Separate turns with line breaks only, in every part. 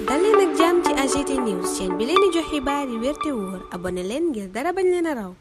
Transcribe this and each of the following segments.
dal leen ak jàmm ci AGT News chaîne bi leen di jox xibaar yi wér te wóor abonné leen ngir dara bañ leen a raw.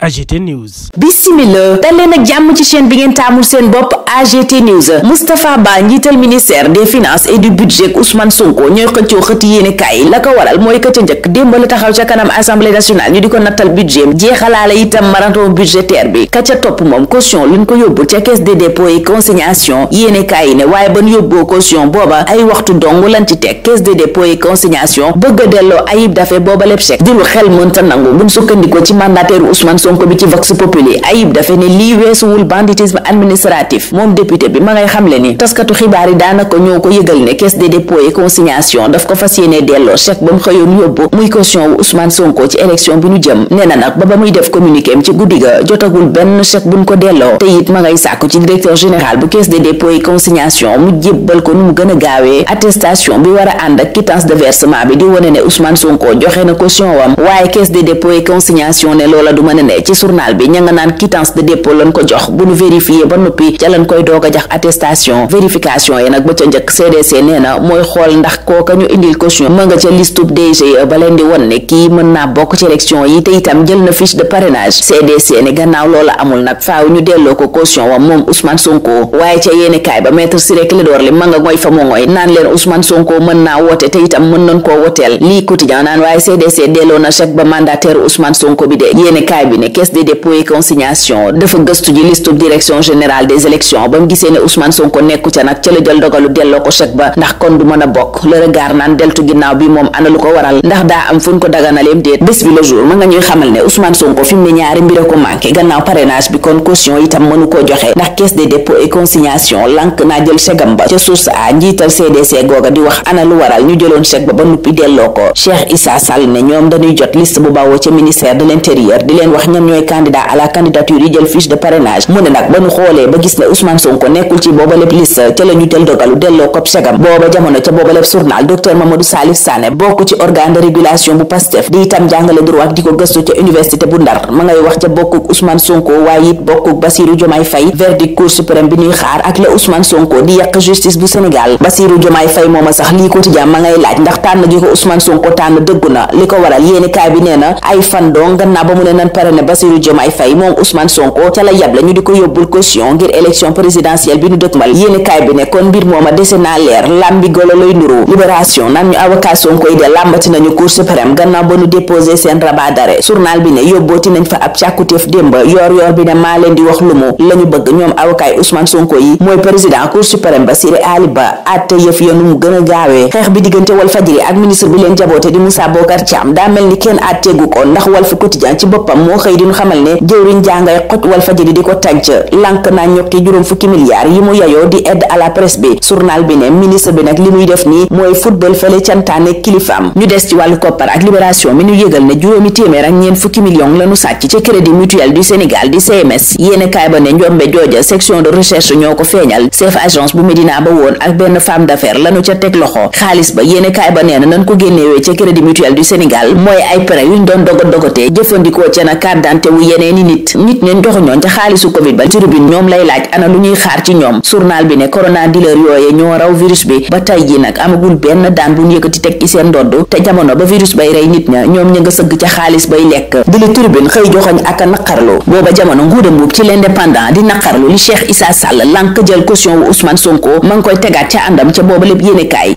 AGT News.
Bismillah dal leen ak jàmm ci chaîne bi ngeen taamul seen bopp AGT News. Moustapha Ba njiital ministère des finances et du budget Ousmane Sonko ñooy xëccoo xëti yéene kaay la ko waral mooy ka ca njëkk démb la taxaw ca kanam assemblée nationale ñu di ko nattal budget jeexalaale itam marathon budgétaire bi ka ca topp moom caution luñ ko yóbbul ca caisse des dépôts et consignation yéene kaay yi ne waaye ban yóbboo caution booba ay waxtu dong lan ci teg caisse des dépôts et consignation bëgg a delloo Ayib Daffé booba lépp chèque di lu xel mënta nangu buñ sukkandikoo ci mandataire Ousmane Sonko bi ci Vox Populi. Ayib Daffé ne lii weesuwul banditisme administratif moom député bi ma ngay xamle ni taskatu xibaar yi daanaka ñoo ko yëgal ne caisse des dépôts et consignation daf ko fas yéene delloo chèque ba mu xëyoon yóbbu muy caution wu Ousmane Sonko ci élection bi ñu jëm nee na nag ba muy def communiqué am ci guddi ga jotagul benn chèque buñ ko delloo te it ma ngay sàkku ci directeur général bu caisse des dépôts et consignation mu jébbal ko nu mu gën a gaawee attestation bi war a ànd ak quittance de versement bi di wone ne Ousmane Sonko joxe na caution wam waaye caisse des dépôts et consignation ne loola du mën a ne ci journal bi ña nga naan quittance de dépôt lañ ko jox bu nu vérifié ba noppi ca lañ koy doog a jox attestation vérification yi nag ba ca njëkk CDC nee na mooy xool ndax kooka ñu indil caution ma nga ca listub DGE ba leen di won ne kii mën naa bokk ci élection yi te itam jël na fiche de parrainage CDC ne gannaaw loola amul nag faaw ñu delloo ko caution wa moom Ousmane Sonko waaye ca yéene kaay ba maître Ciré Clédor Ly ma nga ngoy fa mu ngoy naan leen Ousmane Sonko mën naa woote te itam mën nañ koo woteel lii quotidien naan waaye CDC delloo na chèque ba mandataire Ousmane Sonko bi de yéene kaay bi ne caisse des dépôts et consignation dafa gëstu ji liste direction générale des élections ba mu gisee ne Ousmane Sonko nekku ca nag ca la jël dogalu delloo ko chèque ba ndax kon du mën a bokk le regard naan deltu ginnaaw bi moom ana lu ko waral ndax daa am fu ñu ko daganaleem déet bés bi le jour ma nga ñuy xamal ne Ousmane Sonko fi mu ne ñaari mbir a ko manqué gannaaw parrainage bi kon caution itam mënu koo joxe ndax caisse des dépôts et consignation lank naa jël chèque am ba ca source a njiital CDC googa di wax ana lu waral ñu jëloon chèque ba nuppi delloo ko Cheikh Issa Sall ne ñoom dañuy jot liste bu bawoo ca ministère de l'intérieur di leen wax ñan ñooy candidat à la candidature yi jël fiche de parrainage mu ne nag ba ñu xoolee ba gis ne Ousmane Sonko nekkul ci booba lépp liste ca la ñu jël dogalu delloo ko chèque am booba jamono ca booba lépp journal docteur Mamadou Salif Sané bokk ci organe de régulation bu Pastef di itam jàngale droit di ko gëstu ca université bu Ndar ma ngay wax ca bokkuk Ousmane Sonko waaye it bokkuk Bassirou Diomaye Faye verdict cour suprême bi ñuy xaar ak la Ousmane Sonko di yàq justice bu Sénégal Bassirou Diomaye Faye mooma sax lii quotidien ma ngay laaj ndax tànn gi ko Ousmane Sonko tànn dëggu na li ko waral yéeni kaay bi nee na ay fan doo gannaaw ba mu ne nan parrainé Bassirou Diomaye Faye moom Ousmane Sonko ca la yable ñu di ko yóbbul caution ngir élection présidentielle bi ñu dëkkmal yéeni kaay bi ne kon mbir mooma dese naa leer lambi golo lay nuru libération nan ñu avocat Sonko yi de lambati nañu cour suprême gannaaw ba ñu déposé seen rabat d'arrêt journal bi ne yóbbooti nañ fa ab càkkutéef démb yor bi ne maa leen di wax lu mu la ñu bëgg ñoom avocat yi Ousmane Sonko yi mooy président cour suprême ba Siré Ali Ba àtte yëf ya nu mu gën a gaawee xeex bi diggante Walfadjri ak ministre bi leen jaboote di Moussa Bocar Thiam daa mel ni kenn àtteegu ko ndax Walf Quotidien ci boppam moo xëy di ñu xamal ne jëwriñ jàngay xoj Walfadjri di ko tànc lank naa ñokki juróom fukki milliards yi mu yayoo di aide à la presse bi journal bi ne ministre bi nag li muy def nii mooy football fële cantaane kilifaam ñu des ci wàllu koppar ak libération mi ñu yëgal ne juróomi téeméer ak ñeent fukki millions lañu sàcc ca crédit mutuel du Sénégal di CMS yéene kaay ba ne njombe jooja section de recherche ñoo ko feeñal chef agence bu Médina ba woon ak benn femme d'affaires lañu ca teg loxo xaalis ba yéene kaay ba nee na nañ ko génnewee ca crédit mutuel du Sénégal mooy ay prêt yuñ doon dogotee jëfandikoo ca na carte d'identité wu yeneeni nit ñeen joxuñoon ca xaalisu covid ba tribune ñoom lay laaj ana lu ñuy xaar ci ñoom journal bi ne corona dealer yooye ñoo raw virus bi ba tey ji nag amagul benn daan bu ñu yëkkati teg ci seen ndodd te jamono ba virus bay rey nit ña ñoom ña nga sëgg ca xaalis bay lekk di la tribune xëy joxoñ ak a naqarlu booba jamono nguuda mbuub ci l'indépendant di naqarlu li Cheikh Issa Sall lank jël caution wu Ousmane Sonko ma ngi koy tegaat ca àndam ca booba lépp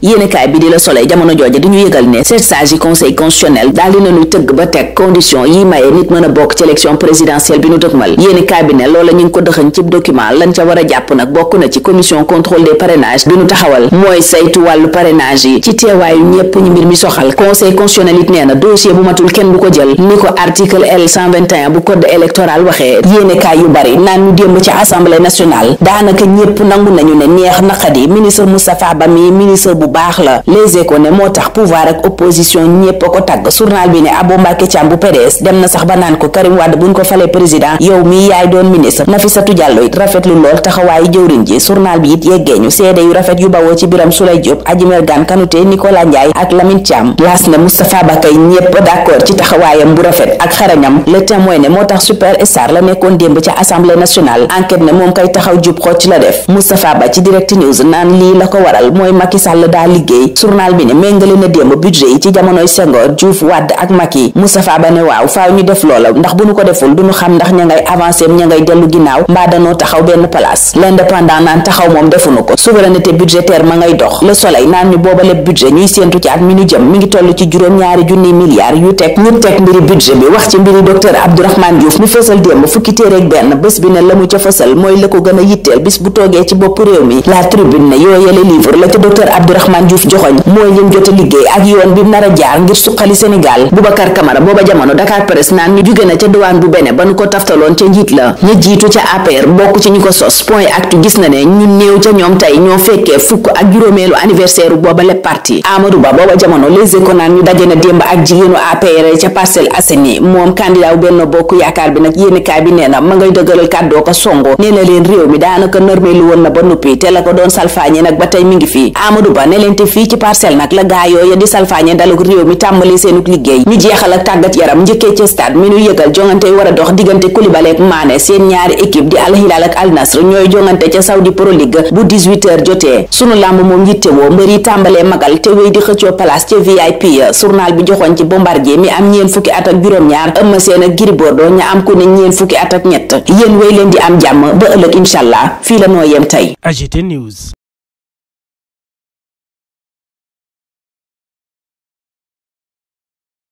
yéenekaay bi di la Soleil jamono jooja di ñu yëgal ne sept sages yi conseil constitutionnel daal dina ñu tëgg ba teg condition yi maye nit mën a bokk ci élection présidentielle bi ñu dëgmal yéenekaay bi ne loola ñu ngi ko dëxañ ci document lan ca war a jàpp nag bokk na ci commission contrôle des parrainages bi ñu taxawal mooy saytu wàllu parrainage yi ci teewaayu ñépp ñu mbir mi soxal conseil constitutionnel it nee na dossier bu matul kenn du ko jël ni ko article L 121 bu code électoral waxee yéenekaay yu bari naan ñu démb ci assemblée nationale daanaka ñépp nangu nañu ne neex naqadi ministre Moustapha Ba mi ministre bu baax la Les Échos ne moo tax pouvoir ak opposition ñépp a ko tagg journal bi ne Abo Mbacké Thiam bu PDS dem na sax ba naan ko Karim Wade buñ ko falee président yow mi yaay doon ministre. Nafissatou Diallo it rafetlu lool taxawaayu jëwriñ ji journal bi it yeggeeñu seede yu rafet yu bawoo ci Birame Souleye Diop, Adji Mergane Kanouté, Nicolas Ndiaye ak Lamine Thiam. Laas ne Moustapha Ba kay ñépp d'accord ci taxawaayam bu rafet ak xarañam. Le Témoin ne moo tax superstar la nekkoon démb ca assemblée nationale. Enquête ne moom kay taxaw jub xocc la def. Moustapha Ba ci Direct News naan lii la ko waral mooy Macky Sall daa liggéey. Journal bi ne méngale na démb budget yi ci jamonoy Senghor, Diouf, Wade ak Macky. Moustapha Ba ne waaw faaw ñu def loola ndax bu ñu ko deful duñu xam ndax ña ngay avancé ña ngay dellu ginnaaw mbaa danoo taxaw benn place. L'Indépendant naan taxaw moom defuñu ko. Souveraineté budgétaire ma ngay dox. Le Soleil naan ñu booba lépp budget ñuy séentu ci at mi ñu jëm mi ngi toll ci juróom-ñaari junni milliards yu teg ñu teg mbiri budget bi wax ci mbiri docteur Abdourahmane Diouf mi fësal démb fukki téere ak benn bés bi ne la mu ca fësal mooy la ko gën a yitteel bis bu toogee ci bopp réew mi. La Tribune ne yooyele livre la ca docteur Abdourahmane Diouf joxoñ mooy lim jot a liggéey ak yoon bi nar a jaar ngir suqali Sénégal. Boubacar Camara booba jamono Dakar Presse naan ñu jóge na ca douane bu bene ba nu ko taftaloon ca njiit la ña jiitu ca APR bokk ci ñu ko sos. Point Actu gis na ne ñu néew ca ñoom tey ñoo fekkee fukk ak juróomeelu anniversaire booba le parti. Amadou Ba booba jamono Les Échos naan ñu daje na démb ak jigéenu APR ca Parcelles Assainies. moom candidat wu Benno Bokk Yaakaar bi nag yéenekaay bi nee na ma ngay dëgëral kàddoo ko songo nee na leen réew mi daanaka normelu woon na ba nuppi te la ko doon salfaañe nag ba tey mi ngi fii. Amadou Ba ne leen te fii ci Parcelles nag la gaayoo ya di salfaañe daluk réew mi tàmbali seenuk liggéey. ñu jeexal ak tàggat yaram njëkkee ca stade mi ñu yëgal jongante war a dox diggante Koulibaly ak Mané. seen ñaari équipe di Al Hilal ak Al Nassr ñooy jongante ca Saudi Pro League bu 18h jotee. sunu lamb moom yittewoo mbër yi tàmbalee magal te wéy di xëccoo place ca VIP ya. journal bi joxoon ci Bombardier mi am ñeen fukki at ak juróom-ñaar, Eumeu Sène ak Gris Bordeaux ña am ku ne ñeen fukki at ak ñett. yéen wéy leen di am jàmm ba ëllëg inshallah fii la noo yem tey.
AGT News.